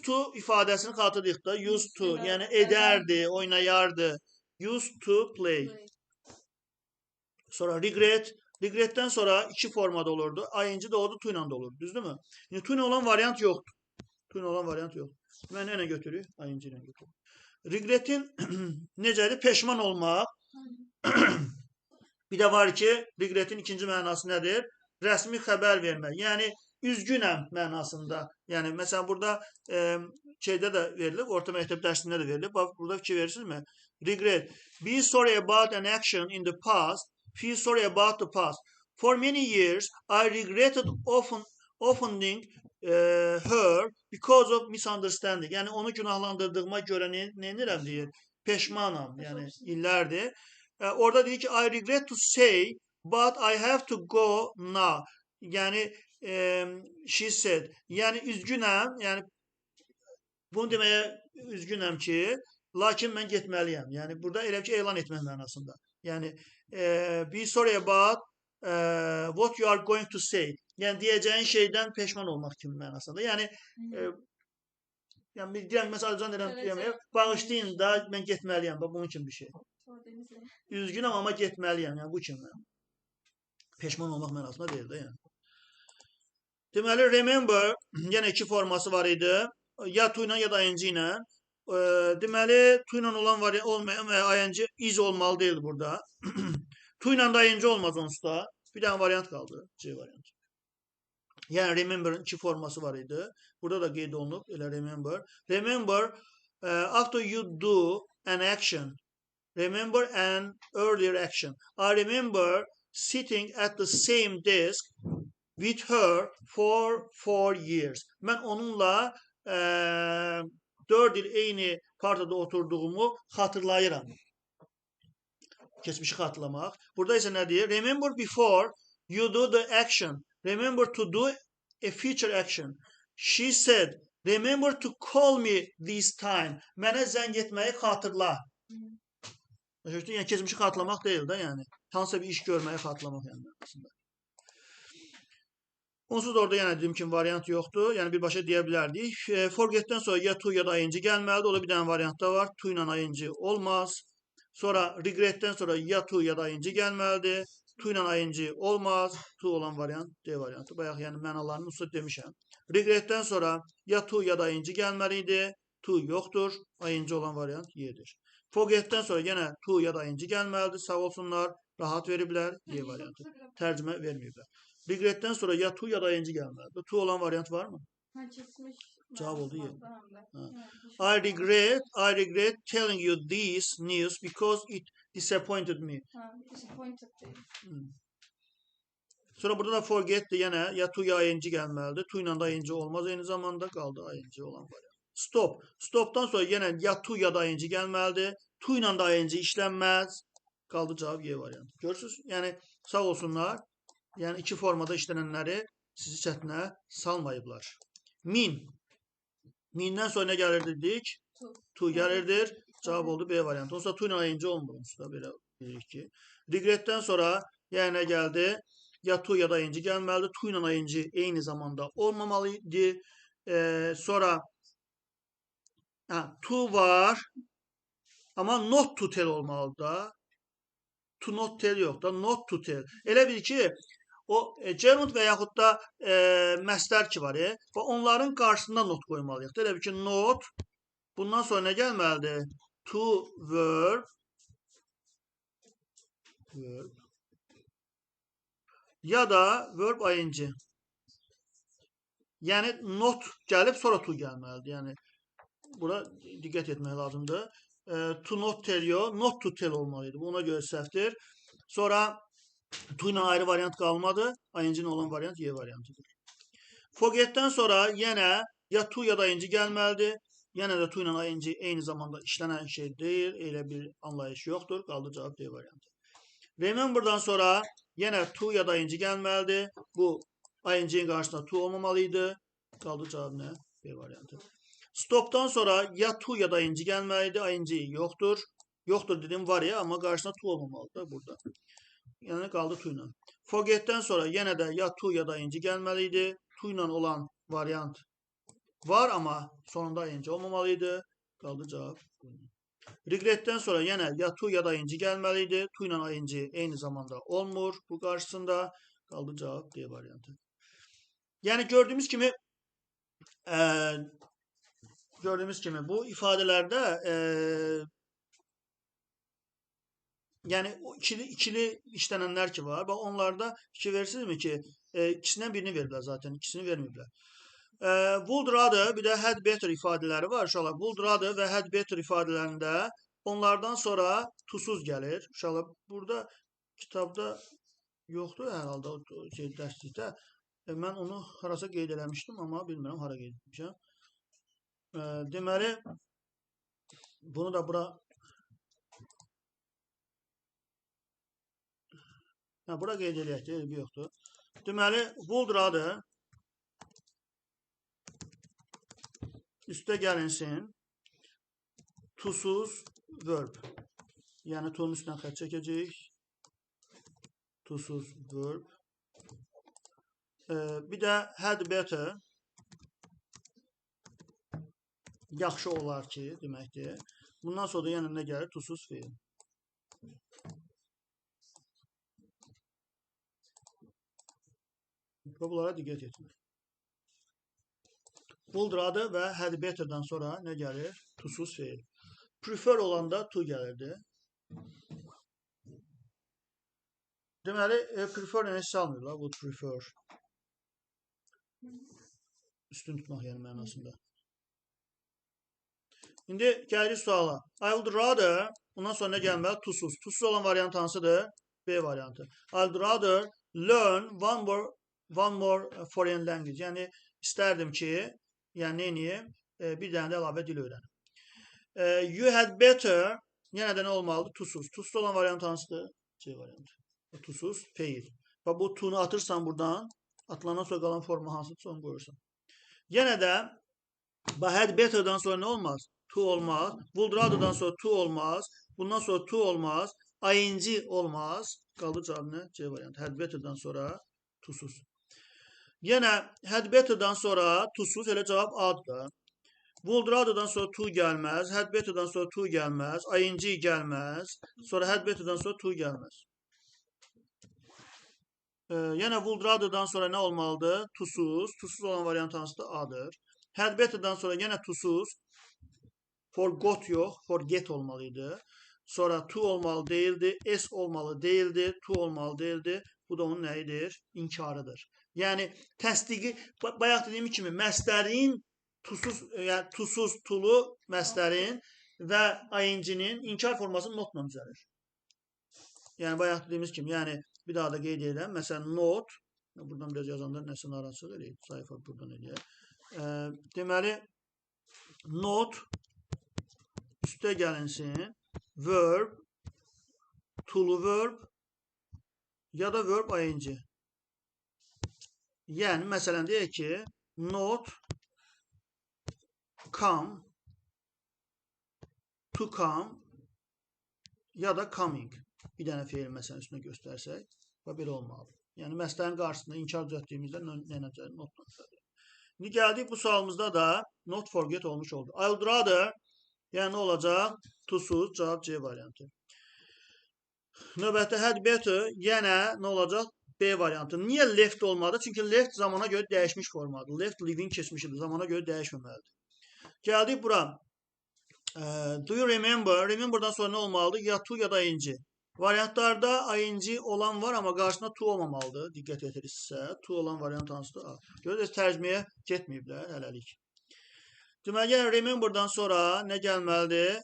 Speaker 1: to ifadəsini xatırlayıq da. Used to, yəni edərdi, oynayardı. Used to play. Sonra regret. Regretdən sonra iki formada olurdu. ING də olurdu, to ilə də olurdu. Düzdürmü? İndi to ilə olan variant yoxdur. To ilə olan variant yoxdur. Mən nə ilə götürürük? ING ilə götürürük. Regretin necədir? Peşman olmaq. Bir də var ki, regretin ikinci mənası nədir? Rəsmi xəbər vermək. Yəni üzgünəm mənasında. Yəni məsələn burada şeydə də verilib, orta məktəb dərsində də verilib. Bax burada fikir verirsinizmi? Regret. Be sorry about an action in the past. Feel sorry about the past. For many years, I regretted often offending her because of misunderstanding. Yəni onu günahlandırdığıma görə nə edirəm deyir. Peşmanam, yəni illərdir. Orada deyir ki, I regret to say, but I have to go now. Yəni she said. Yəni üzgünəm, yəni bunu deməyə üzgünəm ki, lakin mən getməliyəm. Yəni burada elə ki elan etmək mənasında. Yəni be sorry about what you are going to say. Yəni deyəcəyin şeydən peşman olmaq kimi mənasında. Yəni yəni bir deyirəm məsəl üçün deyirəm deməyə, bağışlayın da mən getməliyəm. Bax bunun kimi bir şey. Üzgünəm, amma getməliyəm. Yəni, bu kimi. Peşman olmaq mənasında deyil də, yəni. Deməli, remember, yenə iki forması var idi. Ya to ilə, ya da ing ilə. Deməli, to ilə olan var, olmayan və ing is olmalı deyil burada. To ilə da ing olmaz onsuz da. Bir dənə variant qaldı, C variantı. Yəni, remember'ın iki forması var idi. Burada da qeyd olunub, elə remember. Remember, after you do an action. Remember an earlier action. I remember sitting at the same desk with her for 4 years. Mən onunla 4 il eyni partada oturduğumu xatırlayıram. Keçmişi xatırlamaq. Burada isə nə deyir? Remember before you do the action. Remember to do a future action. She said, remember to call me this time. Mənə zəng etməyi xatırla. Yəni, keçmişi xatırlamaq deyil də, yəni. Hansısa bir iş görməyi xatırlamaq, yəni, aslında. Onsuz da orada yenə dediyim kimi variant yoxdur. Yəni, birbaşa deyə bilərdik. Forgetdən sonra ya to ya da ing gəlməlidir. O da bir dənə variantda var. To ilə ing olmaz. Sonra regretdən sonra ya to ya da ing gəlməlidir. To ilə ing olmaz. To olan variant D variantı. Bayaq, yəni, mənalarını usta demişəm. Regretdən sonra ya to ya da ing gəlməli idi. To yoxdur. Ing olan variant Y-dir. Forgetdən sonra yenə to ya da ing gəlməlidir. Sağ olsunlar. Rahat veriblər. Y variantı. Tərcümə verməyiblər. Regretdən sonra ya to ya da ing gəlməlidir. To olan variant var mı? Cavab oldu Y. I regret telling you this news because it disappointed me.
Speaker 2: Disappointed değil.
Speaker 1: Sonra burada da forget'dir yenə ya to ya ing gəlməlidir. To ilə da ing olmaz. Eyni zamanda qaldı ing olan variant. Stop. Stop'dan sonra yenə ya to ya da ing gəlməlidir. To ilə da ing işlənməz. Qaldı cavab Y variantı. Görürsünüz? Yəni sağ olsunlar. Yəni iki formada işlənənləri sizi çətinə salmayıblar. Min. Minden sonra nə gəlir dedik? To gəlirdir. Cavab oldu B variantı. Onsuz da to ilə ing olmur. Onsuz da belə bilirik ki. Regretdən sonra yəni nə gəldi? Ya to ya da ing gəlməlidir. To ilə ing eyni zamanda olmamalı idi. Sonra to var. Amma not to tell olmalıdır da. To not tell yox da. Not to tell. Elə bil ki, o gerund və yaxud da məstər ki var, və onların qarşısında not qoymalıyıq. Elə bil ki, not, bundan sonra nə gəlməlidir? To verb, ya da verb ing. Yəni, not gəlib, sonra to gəlməlidir. Yəni, bura diqqət etmək lazımdır. To not tell yox, not to tell olmalıydı. Bu ona görə səhvdir. Sonra to ilə ayrı variant qalmadı. İng-in olan variant Y variantıdır. Forgetdən sonra yenə ya to ya da ing gəlməlidir. Yenə də to ilə ing eyni zamanda işlənən şey deyil. Elə bir anlayış yoxdur. Qaldı cavab D variantı. Remember'dan sonra yenə to ya da ing gəlməlidir. Bu ing-in qarşısında to olmamalıydı. Qaldı cavab nə? B variantı. Stop'dan sonra ya to ya da ing gəlməlidir. İng yoxdur. Yoxdur dedim var ya, amma qarşısında to olmamalıdır burada. Yəni qaldı to ilə. Forgetdən sonra yenə də ya to ya da ing gəlməli idi. To ilə olan variant var, amma sonunda ing olmamalı idi. Qaldı cavab. Regretdən sonra yenə ya to ya da ing gəlməli idi. To ilə ing eyni zamanda olmur bu qarşısında. Qaldı cavab D variantı. Yəni gördüyümüz kimi bu ifadələrdə yəni o ikili işlənənlər ki var. Bax onlarda fikir verirsinizmi ki, ikisindən birini veriblər zaten, ikisini verməyiblər. Would rather bir də had better ifadələri var uşaqlar. Would rather və had better ifadələrində onlardan sonra to-suz gəlir. Uşaqlar burada kitabda yoxdur hər halda o şey dərslikdə. Mən onu harasa qeyd eləmişdim, amma bilmirəm hara qeyd etmişəm. Deməli, bunu da bura bura qeyd eləyək də, eybi yoxdur. Deməli, would rather üstə gəlinsin to-suz verb. Yəni, to-nun üstündən xətt çəkəcəyik. To-suz verb. Bir də had better yaxşı olar ki, deməkdir. Bundan sonra da yenə nə gəlir? To-suz feil. Və bunlara diqqət etmək. Would rather və had better'dan sonra nə gəlir? To-suz feil. Prefer olanda to gəlirdi. Deməli, prefer nə salmırlar? Would prefer. Üstün tutmaq yəni mənasında. İndi gəlirik suala. I would rather, bundan sonra nə gəlməli? To-suz. To-suz olan variant hansıdır? B variantı. I would rather learn one more foreign language. Yəni, istərdim ki, yəni nə edeyim? Bir dənə də əlavə dil öyrənim. You had better, yenə də nə olmalıdır? To-suz. To-suz olan variant hansıdır? C variantı. To-suz, feil. Və bu to-nu atırsan buradan, atılandan sonra qalan forma hansıdırsa onu qoyursan. Yenə də had better'dan sonra nə olmaz? To olmaz. Would rather'dan sonra to olmaz. Bundan sonra to olmaz. Ing olmaz. Qaldı cavab nə? C variantı. Had better'dan sonra to-suz. Yenə had better'dan sonra to-suz, elə cavab A-dır da. Would rather'dan sonra to gəlməz. Had better'dan sonra to gəlməz. Ing gəlməz. Sonra had better'dan sonra to gəlməz. Yenə would rather'dan sonra nə olmalıdır? To-suz. To-suz olan variant hansıdır? A-dır. Had better'dan sonra yenə to-suz. Forgot yox, forget olmalıydı. Sonra to olmalı deyildi, s olmalı deyildi, to olmalı deyildi. Bu da onun nəyidir? İnkarıdır. Yəni təsdiqi, bayaq dediyim kimi məstərin to-suz, yəni to-suz, to-lu məstərin və ing-nin inkar forması notla düzəlir. Yəni bayaq dediyimiz kimi, yəni bir daha da qeyd edirəm. Məsələn, not, buradan biraz yazanda nəsə narahatsız eləyir, sayfa buradan eləyir. Deməli, not üstə gəlinsin, verb, to-lu verb ya da verb ing. Yəni, məsələn, deyək ki, not come, to come ya da coming. Bir dənə feil məsələn üstünə göstərsək və belə olmalıdır. Yəni, məsələnin qarşısında inkar düzəltdiyimizdə nə düzəldir? Notla düzəldir. İndi gəldik bu sualımızda da not forget olmuş oldu. I would rather, yəni nə olacaq? To-suz, cavab C variantı. Növbətdə had better, yenə nə olacaq? B variantı. Niyə left olmadı? Çünki left zamana görə dəyişmiş formadır. Left leaving keçmişidir. Zamana görə dəyişməməlidir. Gəldik bura. Do you remember? Remember'dan sonra nə olmalıdır? Ya to ya da ing. Variantlarda ing olan var, amma qarşısında to olmamalıdır. Diqqət edirsinizsə, to olan variant hansıdır? A. Görürsünüz, tərcüməyə getməyiblər hələlik. Deməli, yəni remember'dan sonra nə gəlməlidir?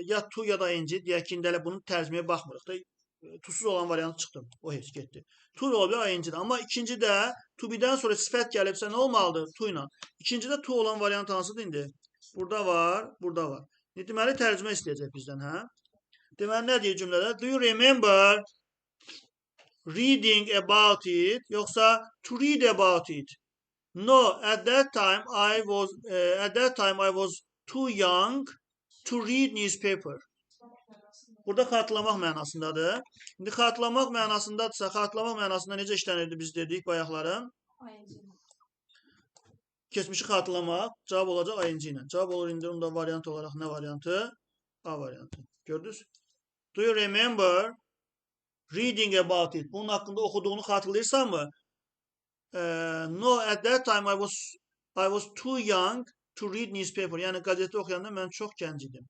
Speaker 1: Ya to ya da ing. Deyək ki, indi hələ bunun tərcüməyə baxmırıq da. To-suz olan variant çıxdı. O heç getdi. To da ola bilər, ing-də. Amma ikincidə to be-dən sonra sifət gəlibsə nə olmalıdır? To ilə. İkincidə to olan variant hansıdır indi? Burada var, burada var. Deməli, tərcümə istəyəcək bizdən, hə? Deməli, nə deyir cümlədə? Do you remember reading about it? Yoxsa to read about it? No, at that time I was too young to read newspaper. Burada xatırlamaq mənasındadır. İndi xatırlamaq mənasındadırsa, xatırlamaq mənasında necə işlənirdi biz dedik bayaqları? Keçmişi xatırlamaq, cavab olacaq ing ilə. Cavab olur indi onda variant olaraq nə variantı? A variantı. Gördünüz? Do you remember reading about it? Bunun haqqında oxuduğunu xatırlayırsanmı? No, at that time I was too young to read newspaper. Yəni qəzetə oxuyanda mən çox gənc idim.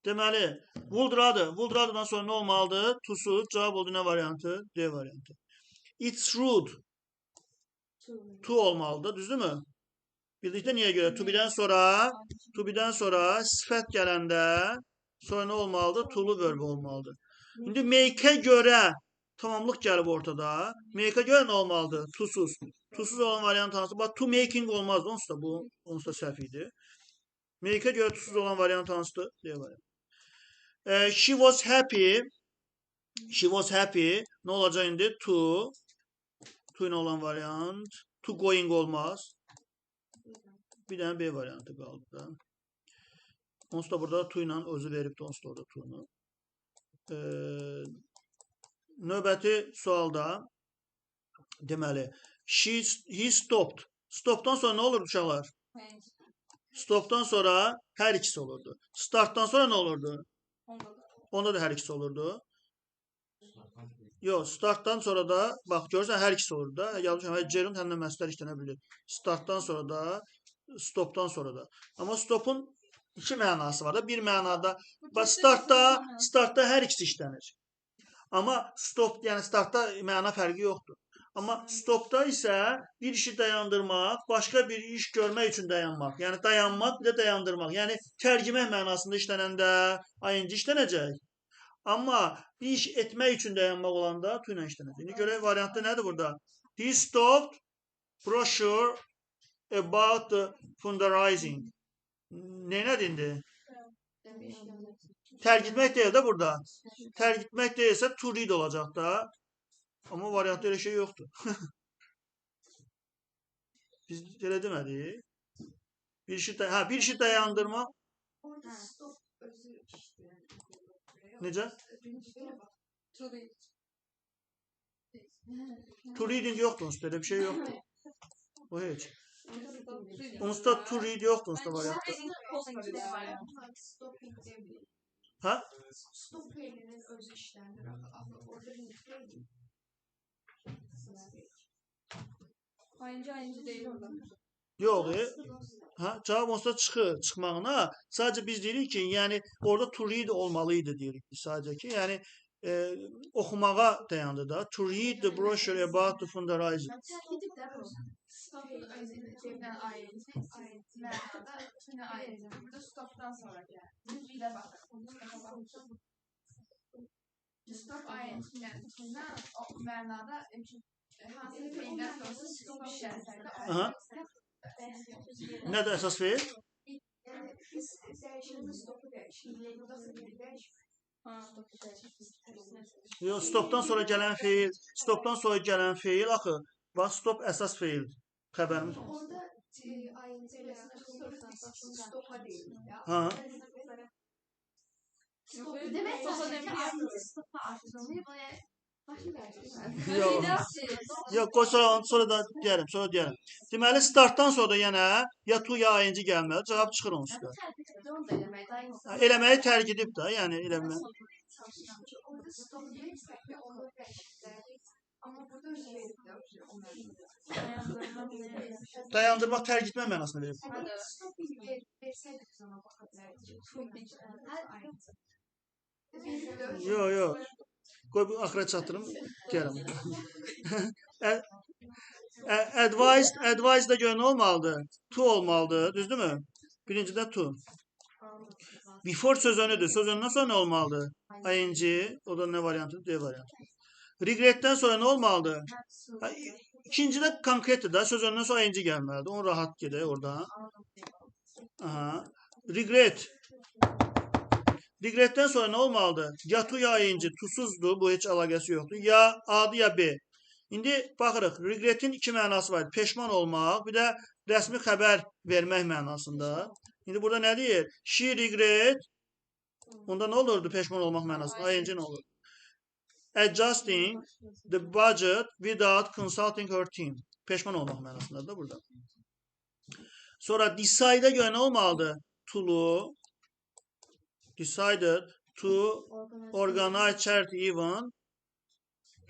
Speaker 1: Deməli, would rather. Would rather'dan sonra nə olmalıdır? To-suz. Cavab oldu nə variantı? D variantı. It's rude. To olmalıdır, düzdürmü? Bildikdə niyə görə? To be-dən sonra sifət gələndə sonra nə olmalıdır? To-lu verb olmalıdır. İndi make-ə görə tamamlıq gəlib ortada. Make-ə görə nə olmalıdır? To-suz. To-suz olan variant hansı? Bax, to making olmazdı. Onsuz da bu, onsuz da səhv idi. Make-ə görə to-suz olan variant hansıdır? D variant. She was happy. She was happy. Nə olacaq indi? To. To ilə olan variant. To going olmaz. Bir dənə B variantı qaldı da. Onsuz da burada to ilə özü veribdi. Onsuz da orada to-nu. Növbəti sualda deməli, he stopped. Stopdan sonra nə olurdu uşaqlar? Stopdan sonra hər ikisi olurdu. Startdan sonra nə olurdu? Onda da hər ikisi olurdu. Yox, startdan sonra da, bax, görürsən, hər ikisi olur da. Yazmışam, həm gerund, həm də məslər işlənə bilir. Startdan sonra da, stopdan sonra da. Amma stopun iki mənası var da. Bir mənada, bax, startda hər ikisi işlənir. Amma stop, yəni startda məna fərqi yoxdur. Amma stopda isə bir işi dayandırmaq, başqa bir iş görmək üçün dayanmaq. Yəni dayanmaq, bir də dayandırmaq. Yəni tərgimək mənasında işlənəndə ing işlənəcək. Amma bir iş etmək üçün dayanmaq olanda to ilə işlənəcək. İndi görək variantda nədir burada? He stopped brochure about the fundraising. Nə indi? Tərgitmək deyil də burada. Tərgitmək deyilsə to read olacaq da. Amma variantda elə şey yoxdur. Biz elə demədik. Bir işi dayandırmaq.
Speaker 2: Orada stop özü işləyir.
Speaker 1: Necə? To reading yoxdur onsuz da, elə bir şey yoxdur. O heç. Onsuz da to read yoxdur onsuz da variantda. Hə?
Speaker 2: Stop feilinin özü işlənir. Orada read deyil.
Speaker 3: ING deyil orada.
Speaker 1: Yox, hə, cavab onsuz da çıxır, çıxmağına. Sadəcə biz deyirik ki, yəni orada to read olmalı idi deyirik biz sadəcə ki, yəni oxumağa dayandı da. To read the brochure about the fundraising.
Speaker 2: Stopun özü ilə ING, mənada to ilə ING. Burada stopdan sonra gəlir. Biz read-ə baxırıq. Stop ING ilə to ilə o mənada hansı feildən sonra stop işlənsəydi.
Speaker 1: Nədir əsas feil?
Speaker 2: Yəni biz dəyişəndə stopu dəyişirik. Burada feili dəyişmirik.
Speaker 1: Yox, stopdan sonra gələn feil, stopdan sonra gələn feil axı, bax stop əsas feildir. Xəbərimiz.
Speaker 2: Orada ING stopa deyirik.
Speaker 1: Ha.
Speaker 4: Demək istəyirəm ki, ING stopa artırılır.
Speaker 1: Yox, yox, qoy sonra da deyərəm, sonra deyərəm. Deməli, startdan sonra da yenə ya to, ya ing gəlməli, cavab çıxır onsuz da. Eləməyi tərk edib də, yəni eləmək.
Speaker 2: Orada stop deyirsək və onu dəyişiklik, amma burada özü verib də onları.
Speaker 1: Dayandırmaq, tərk etmək mənasını verib.
Speaker 2: Stop versəydik biz ona baxa bilərdik.
Speaker 1: Yox, yox. Qoy bu axıra çatdırım, deyərəm. Advice da görə nə olmalıdır? To olmalıdır, düzdürmü? Birincidə to. Before söz önüdür. Söz önündən sonra nə olmalıdır? ING, o da nə variantıdır? D variantı. Regretdən sonra nə olmalıdır? İkincidə konkretdir da, söz önündən sonra ING gəlməlidir. Onu rahat gedək oradan. Aha. Regret. Regretdən sonra nə olmalıdır? Ya to, ya ing. Tusuzdur, bu heç əlaqəsi yoxdur. Ya A-dır, ya B. İndi baxırıq, regretin iki mənası var. Peşman olmaq, bir də rəsmi xəbər vermək mənasında. İndi burada nə deyir? She regret. Onda nə olurdu peşman olmaq mənasında? ING nə olur? Adjusting the budget without consulting her team. Peşman olmaq mənasında da burada. Sonra decide-ə görə nə olmalıdır? To-lu. Decided to organize charity event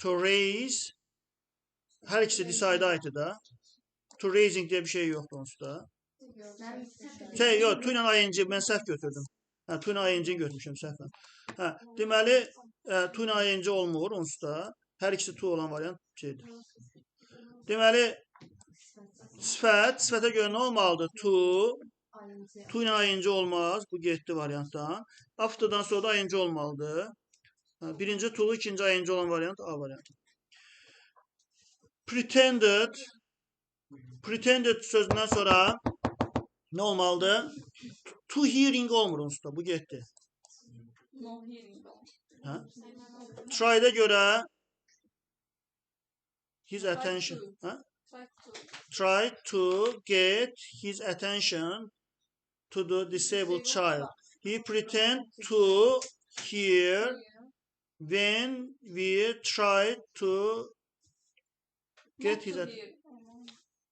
Speaker 1: to raise. Hər ikisi decide-a aiddir da. To raising deyə bir şey yoxdur onsuz da. Şey, yox, to ilə ing mən səhv götürdüm. Hə, to ilə ing götürmüşəm səhvən. Hə, deməli, to ilə ing olmur onsuz da. Hər ikisi to olan variant şeydir. Deməli, sifət, sifətə görə nə olmalıdır? To, to ilə ing olmaz, bu getdi variantdan. After'dan sonra da ing olmalıdır. Birinci to'lu, ikinci ing olan variant A variantı. Pretended, pretended sözündən sonra nə olmalıdır? To hearing olmur onsuz da, bu getdi.
Speaker 3: No hearing olmur.
Speaker 1: Hə? Try-da görə his attention. Hə? Try to get his attention to the disabled child. He pretend to hear when we try to get his attention.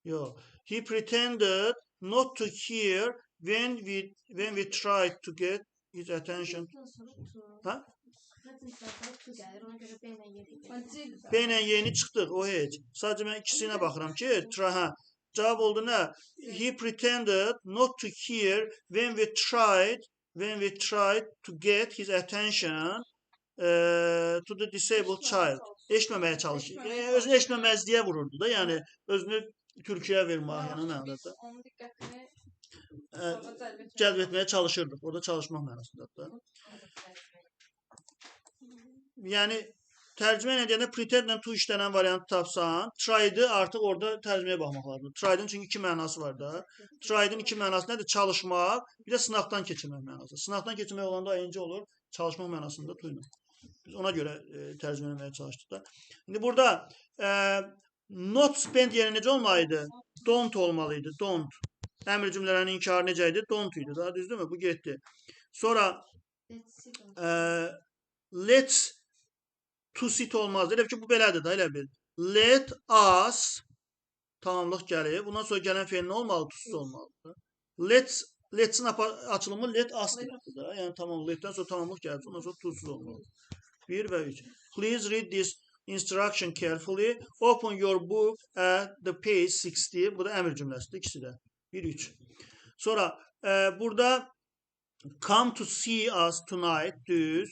Speaker 1: Yo, he pretended not to hear when we tried to get his attention. Hə? B ilə yeni çıxdıq, o heç. Sadəcə mən ikisinə baxıram ki, try, hə. Cavab oldu nə? He pretended not to hear when we tried to get his attention to the disabled child. Eşitməməyə çalışır. Özünü eşitməməzliyə vururdu da, yəni özünü Türkiyəyə vermək, yəni mənada.
Speaker 3: Onun diqqətini
Speaker 1: cəlb etməyə çalışırdıq. Orada çalışmaq mənasındadır da. Yəni tərcümə ilə deyəndə pretend-lə to işlənən variantı tapsan, tried-ı artıq orada tərcüməyə baxmaq lazımdır. Tried-ın çünki iki mənası var da. Tried-ın iki mənası nədir? Çalışmaq, bir də sınaqdan keçirmək mənası. Sınaqdan keçirmək olanda ing olur, çalışmaq mənasında to ilə. Biz ona görə tərcümə etməyə çalışdıq da. İndi burada not spend yerinə necə olmalıydı? Don't olmalıydı. Don't. Əmr cümlələrinin inkarı necə idi? Don't idi. Daha düzdürmü? Bu getdi. Sonra let's to sit olmazdı. Elə ki, bu belədir da, elə bil. Let us tamamlıq gəlir. Bundan sonra gələn feil nə olmalı? Tusuz olmalıdır. Let's-in açılımı let us deməkdir da. Yəni tamam, let'dən sonra tamamlıq gəlir. Ondan sonra tusuz olmalıdır. 1 və 3. Please read this instruction carefully. Open your book at the page 60. Bu da əmr cümləsidir, ikisi də. 1, 3. Sonra burada come to see us tonight, düz.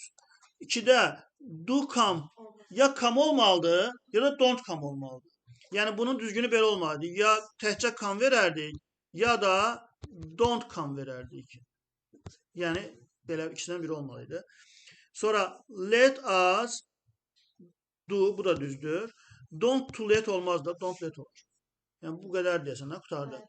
Speaker 1: 2-də do come, ya come olmalıdır, ya da don't come olmalıdır. Yəni bunun düzgünü belə olmalıdır. Ya təkcə come verərdik, ya da don't come verərdik. Yəni belə ikisindən biri olmalıydı. Sonra let us do, bu da düzdür. Don't to let olmaz da, don't let olur. Yəni bu qədər deyəsən, qurtardı.